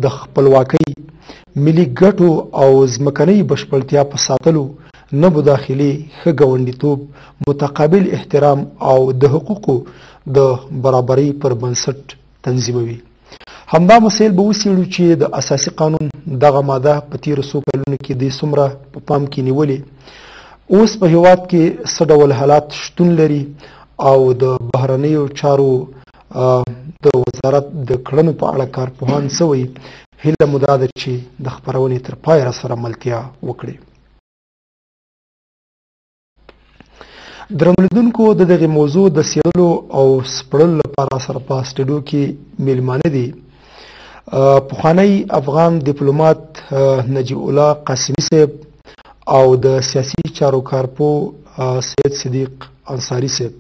د خپلواکۍ، ملي ګټو او ځمکنۍ بشپړتیا په ساتلو، نه مداخلې، ښه ګاونډیتوب، متقابل احترام او د حقوقو د برابرۍ پر بنسټ تنظیموي. همدا مسایل به وڅېړو چې د اساسي قانون دغه ماده په تېرو څو کلونو کې دوی څومره په پام کې نیولې، اوس په هیواد کې څه ډول حالات شتون لري او د بهرنیو چارو د وزارت د کړنو په اړه کارپوهان څه وایي. هیله مو دا ده چې د خپرونې تر پایه راسره ملتیا وکړي. درنو لیدونکو، د دغې موضوع د څېړلو او سپړلو لپاره سره په سټډیو کې میلمانه دي پخوانی افغان دیپلومات نجیب الله قاسمي صاحب او د سیاسي چارو کارپوه سید صدیق انصاري صاحب.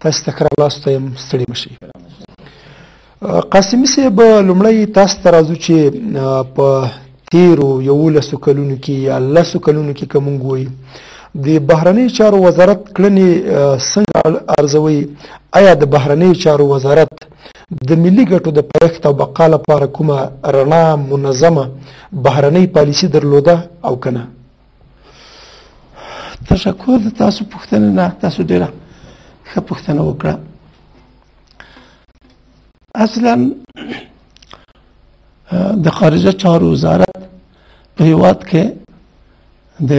تاسو ته ښه راغلاست یم، ستړي مه شئ. قاسمي صاحب، لومړی تاسو ته راځو چې په تیرو 11 کلونو کې یا 10 کلونو کې که موږ وایو د بهرنیو چارو وزارت کړنې څنګه ارزوي؟ آیا د بهرنیو چارو وزارت د ملي ګټو د پایښت او بقا لپاره کومه رڼا منظمه بهرنۍ پالیسي درلوده او که نه؟ تشکر د تاسو پوښتنې نه، تاسو ډېره ښه پوښتنه وکړه. اصلا د خارجه چارو وزارت په هیواد کې د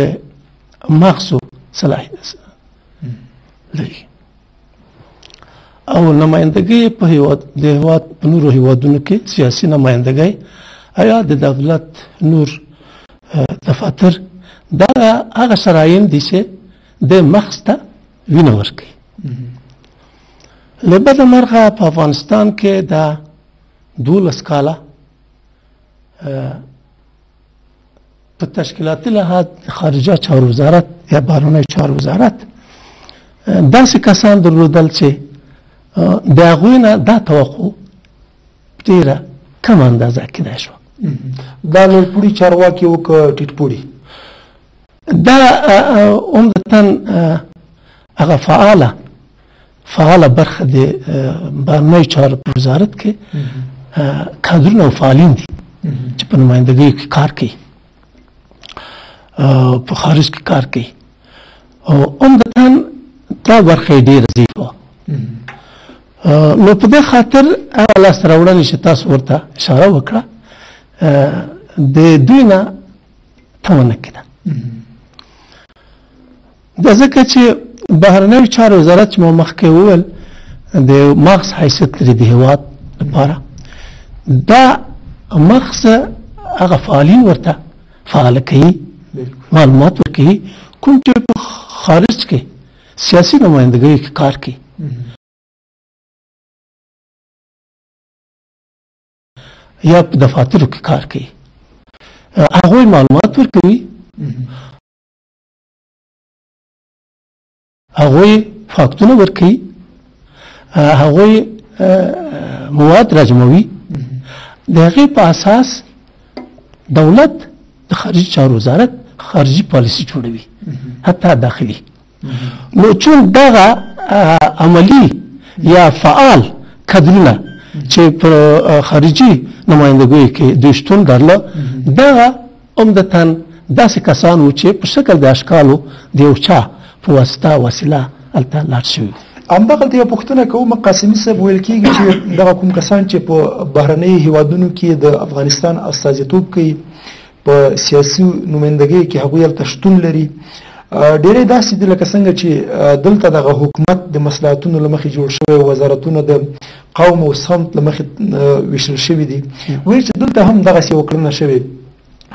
مغزو صلاحیت لري او نمایندګي په هیواد د هیواد په نورو هیوادونو کې سیاسي نمایندګي ایا د دولت نور دفاتر دا هغه شراین دي چې د مغز ته وینه ورکوي. له بده مرغه په افغانستان کې دا 12 کاله په تشکیلاتي لحاظ خارجه چارو وزارت یا بهرنیو چارو وزارت داسې کسان درلودل چې د هغوی نه دا توقع ډېره کمه اندازه کېدای شوه. دا لوړپوړي چارواکي وو که ټیټپوړي؟ دا عمدتاً هغه فعاله برخه د بهرنیو چارو په وزارت کې کادرونه او فعالین دي چې په نمایندګۍ کې کار کوي، په خارج کې کار کوي، او عمدتاً دا برخه یې ډېره ضعیفه وه. نو په دې خاطر هغه لاسته راوړنې چې تاسو ورته اشاره وکړه د دوی نه تمه نه کېده. دا ځکه چې بهرنیو چارو وزارت چې ما مخکې وویل د مغز حیثیت لري د هیواد لپاره، دا مغز هغه فعالین ورته فعاله کوي، معلومات ورکوي کوم چې په خارج کې سیاسي نمایندګۍ کې کار کوي یا په دفاترو کې کار کوي، هغوی معلومات ورکوي، هغوی فاکتونه ورکوي، هغوی مواد راجموي. د هغې په اساس دولت د خارجي چارو وزارت خارجي پالیسي جوړوي، حتی داخلي. نو چون دغه عملي یا فعال کادرونه چې په خارجي نمایندګیو کې دوی شتون درله، دغه عمدتاً داسې کسان وو چې په شکل د اشکالو د یو چا په واسطه وسیله هلته لاړ شوي. همدغلته یوه پوښتنه کوم قاسمي صاحب، ویل کېږي چې دغه کوم کسان چې په بهرنیو هیوادونو کې د افغانستان استازیتوب کوي، په سیاسي نمایندګۍ کې هغوی هلته شتون لري، ډېری داسې دي لکه څنګه چې دلته دغه حکومت د مصلحتونو له مخې جوړ شوی، وزارتونه د قوم او سمت له مخې ویشل شوي دي، ویل چې دلته هم دغسې یوه کړنه شوې.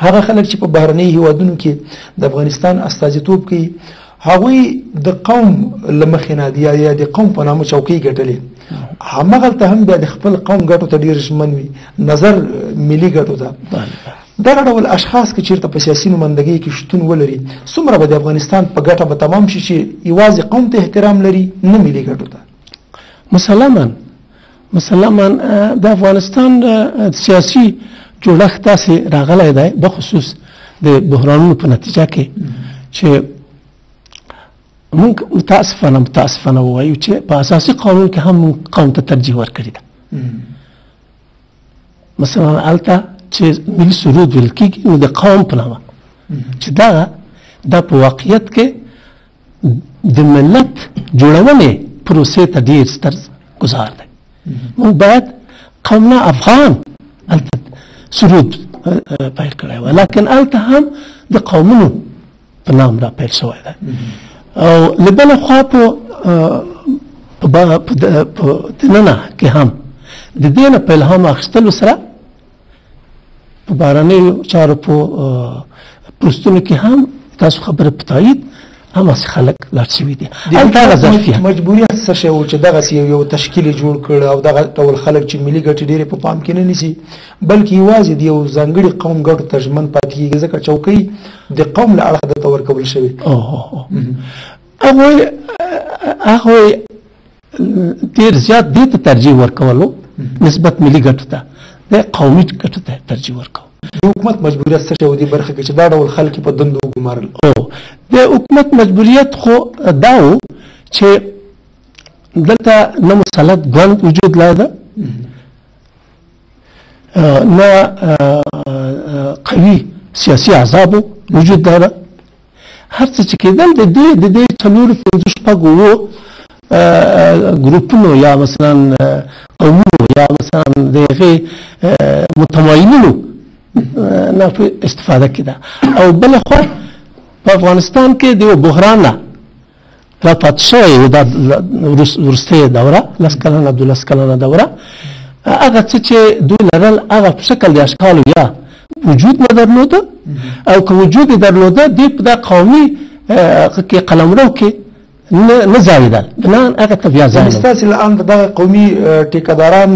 هغه خلک چې په بهرنیو هیوادونو کې د افغانستان استازیتوب کوي، هغوی د قوم له مخې نه دي یا د قوم په نامه چوکۍ ګټلې، همغلته هم بیا د خپل قوم ګټو ته ډېر ژمن وي، نظر ملي ګټو ته. دغه ډول اشخاص که چیرته په سیاسي نمایندګۍ کې شتون ولري، څومره به د افغانستان په ګټه به تمام شي چې یوازې قوم ته احترام لري نه ملي ګټو ته؟ مسلماً د افغانستان سیاسي جوړښت داسې راغلی دی، بخصوص د بحرانونو په نتیجه کې چې موږ متاسفانه ووایو چې په اساسي قانون کې هم موږ قوم ته ترجیح ورکړې ده. مثلا هلته چې ملي سرود ویل کېږي نو د قوم په نامه، چې دا په واقعیت کې د ملت جوړونې پروسې ته ډېر ستر ګزار دی. موږ باید قوم نه افغان هلته سرود پیل کړی وای، لکن هلته هم د قومونو په نام را پیل شوی دی. او له بله خوا په دننه کې هم د دې نه په الهام اخیستلو سره په بهرنیو چارو په پوستونو کې هم تاسو خبره په تایید هماغسې خلک لاړ شوي دي. هلته هغه ظرفیت مجبوریت څه شی و چې دغسې یو تشکیل یې جوړ کړ او دغه ډول خلک چې ملي ګټې ډېرې په پام کې نه نیسي، بلکې یوازې د یو ځانګړي قوم ګټو ته ژمن پاتې کېږي، ځکه چوکۍ د قوم له اړخه درته ورکول شوې. هغوی ډېر زیات دې ته ترجیح ورکولو نسبت ملي ګټو ته، د قومي ګټو ته ترجیح ورکول. د حکومت مجبوریت څه شی و دې برخه کې چې دا ډول خلک په دندو وګمارل؟ د حکومت مجبوریت خو دا و چې دلته نه مسلط ګوند وجود لرله، نه قوي سیاسي احزابو وجود لرله. هر څه چې کېدل د دې 4 5 6 7 ګروپونو یا مثلا قومونو یا مثلا د هغې متمایلینو نه استفاده کېده. او بله خوا په افغانستان کې د یو بحران نه را پاتې شوی و، دا وروستۍ دوره 10 کلنه 12 کلنه دوره، هغه څه چې دوی لرل هغه په شکل د اشکالو یا وجود نه درلوده، او که وجود یې درلوده دوی په دا قومي کې قلمرو کې نه ځایېدل، بناً هغه ته بیا ځای نه. ستاسې له انده دغه قومي ټیکهداران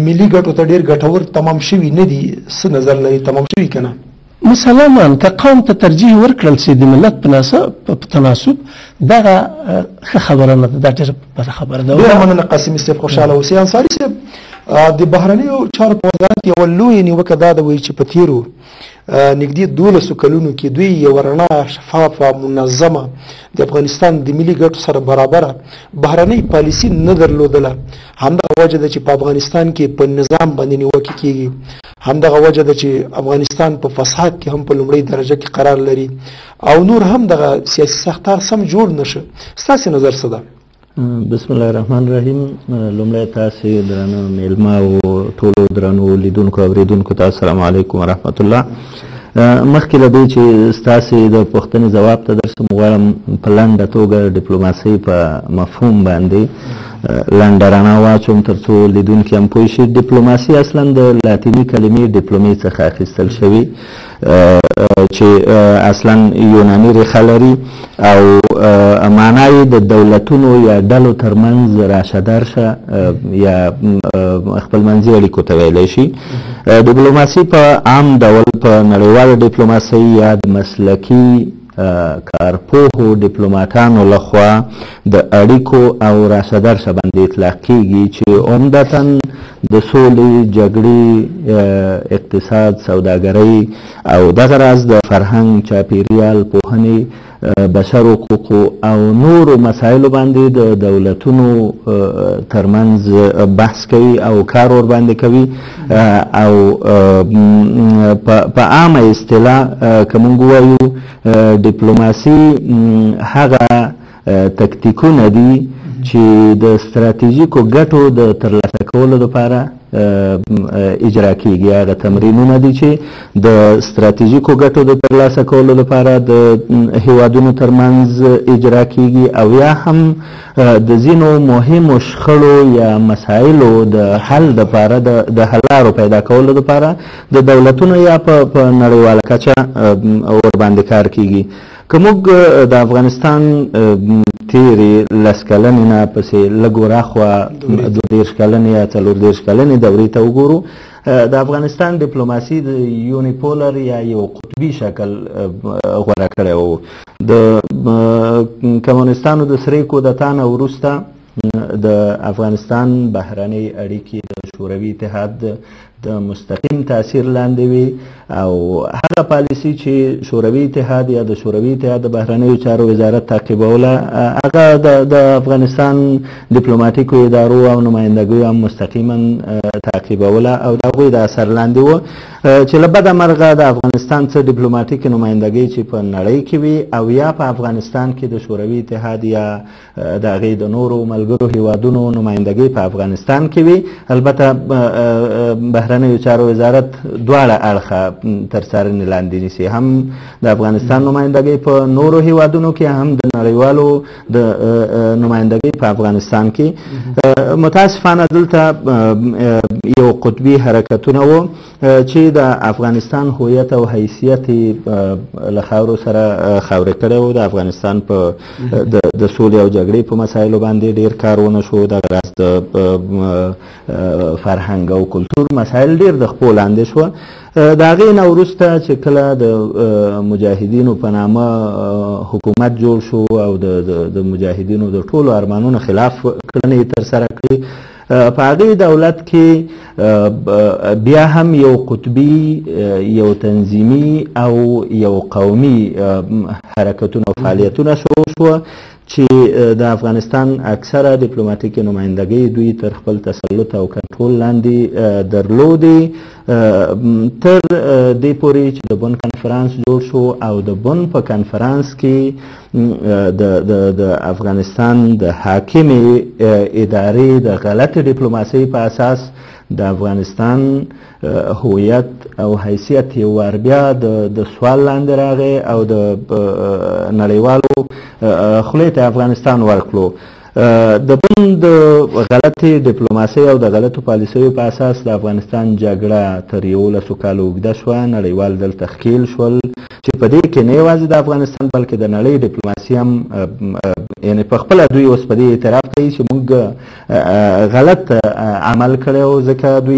ملي ګټو ته ډېر ګټور تمام شوي نه دي، څه نظر لري؟ تمام شوي که نه؟ مسلما که قوم ته ترجیح ورکړل شي د ملت په تناسب، دغه ښه خبره نه ده، دا ډېره بده خبره ده. ډېره مننه قاسمي صاحب، خوشحاله اوسئ. انصاري صاحب، د بهرنیو چارو په وزارت یوه لویه نیوکه دا ده، وایي چې په تېرو نږدې 12 کلونو کې دوی یوه رڼا، شفافه، منظمه، د افغانستان د ملي ګټو سره برابره بهرنۍ پالیسي نه درلودله. همدغه وجه ده چې په افغانستان کې په نظام باندې نیوکې کېږي، همدغه وجه ده چې افغانستان په فساد کې هم په لومړۍ درجه کې قرار لري، او نور هم دغه سیاسي ساختار سم جوړ نه شو. ستاسې نظر څه ده؟ بسم الله الرحمن الرحیم. لومړی تاسې درانه میلمه او ټولو درنو لیدونکو اورېدونکو ته السلام علیکم ورحمت الله. مخکې له دې چې ستاسې د پوښتنې ځواب ته درشم، غواړم په لنډه توګه ډیپلوماسۍ په مفهوم باندې لنډه رڼا واچوم ترڅو لیدونکي هم پوه شي. ډیپلوماسي اصلا د لاتیني کلمې ډیپلومې څخه اخیستل شوې چې اصلا یوناني ریښه لري او معنا یې د دولتونو یا ډلو ترمنځ راشه درشه یا خپلمنځي اړیکو ته ویلی شي. ډیپلوماسي په عام ډول په نړیواله ډیپلوماسۍ یا د مسلکي کارپوهو ډیپلوماټانو لخوا د اړیکو او راشه درشه باندې اطلاق کیږي چې عمدتاً د سولې، جګړې، اقتصاد، سوداګرۍ او دغه راز د فرهنګ، چاپیریال، پوهنې، بشر حقوقو او نورو مسایلو باندې د دولتونو ترمنځ بحث کوي او کار ورباندې کوي. او په عامه اصطلاح که موږ ووایو ډیپلوماسي هغه تکتیکونه دي چې د ستراتیژیکو ګټو د ترلاسه کولو لپاره اجرا کیږي. هغه تمرینونه دي چې د ستراتیژیکو ګټو د ترلاسه کولو لپاره د هیوادونو ترمنځ اجرا کیږي، او یا هم د ځینو مهمو شخړو یا مسایلو د حل لپاره، د حلارو پیدا کولو لپاره د دولتونو یا په نړیواله کچه ورباندې کار کیږي. که موږ د افغانستان تېرې 10 کلنې نه پسې لږ وراخوا 32 کلنې یا 34 کلنې دورې ته وګورو، د افغانستان ډیپلوماسي د یونیپولر یا یو قطبي شکل غوره کړی و. د کمونستانو د سرې کودتا نه وروسته د افغانستان بهرنۍ اړیکې د شوروي اتحاد د د مستقیم تاثیر لاندې وي او هغه پالیسي چې شوروي اتحاد یا د شوروي اتحاد د بهرنیو چارو وزارت تعقیبوله، هغه د افغانستان دیپلوماتیکو ادارو او نمایندګیو هم مستقیما تعقیبوله او د هغوی د اثر لاندې و، چې له بده مرغه د افغانستان څه دیپلوماتیکې نمایندګۍ چې په نړۍ کې وي او یا په افغانستان کې د شوروي اتحاد یا د هغې د نورو ملګرو هیوادونو نمایندګۍ په افغانستان کې وي، البته بهرنیو چارو وزارت دواړه اړخه تر څارنې لاندې نیسي، هم د افغانستان نمایندګۍ په نورو هیوادونو کې، هم د نړیوالو د نمایندګۍ په افغانستان کې. متاسفانه دلته یو قطبي حرکتونه وو چې د افغانستان هویت او حیثیت له خاورو سره خاورې کړی و. د افغانستان په د سولې او جګړې په مسایلو باندې ډیر کار ونه شو، دغه راز د فرهنګ او کلتور مسایل ډیر د خپو لاندې شوه. د هغې نه وروسته چې کله د مجاهدینو په نامه حکومت جوړ شو او د مجاهدینو د ټولو ارمانونو خلاف کړنې یې ترسره کړې، په هغې دولت کې بیا هم یو قطبي، یو تنظیمي او یو قومي حرکتونه او فعالیتونه شروع شوه چې د افغانستان اکثره دیپلوماتیکې نمایندګۍ دوی تر خپل تسلط او کنټرول لاندې درلودې، تر دې پورې چې د بن کنفرانس جوړ شو او د بن په کنفرانس کې د افغانستان د حاکمې ادارې د غلطې ډیپلوماسۍ په اساس د افغانستان هویت او حیثیت یو وار بیا د سوال لاندې راغی او د نړیوالو خولې ته افغانستان ورکړو. د بن د غلطې ډیپلوماسۍ او د غلطو پالیسیو په اساس د افغانستان جګړه تر 11 کالو اوږده شوه. نړیوال دلته ښکیل شول چې په دې کې نه یوازې د افغانستان بلکې د نړۍ ډیپلوماسي هم، یعنې په خپله دوی اوس په دې اعتراف کوي چې موږ غلط عمل کړی و، ځکه دوی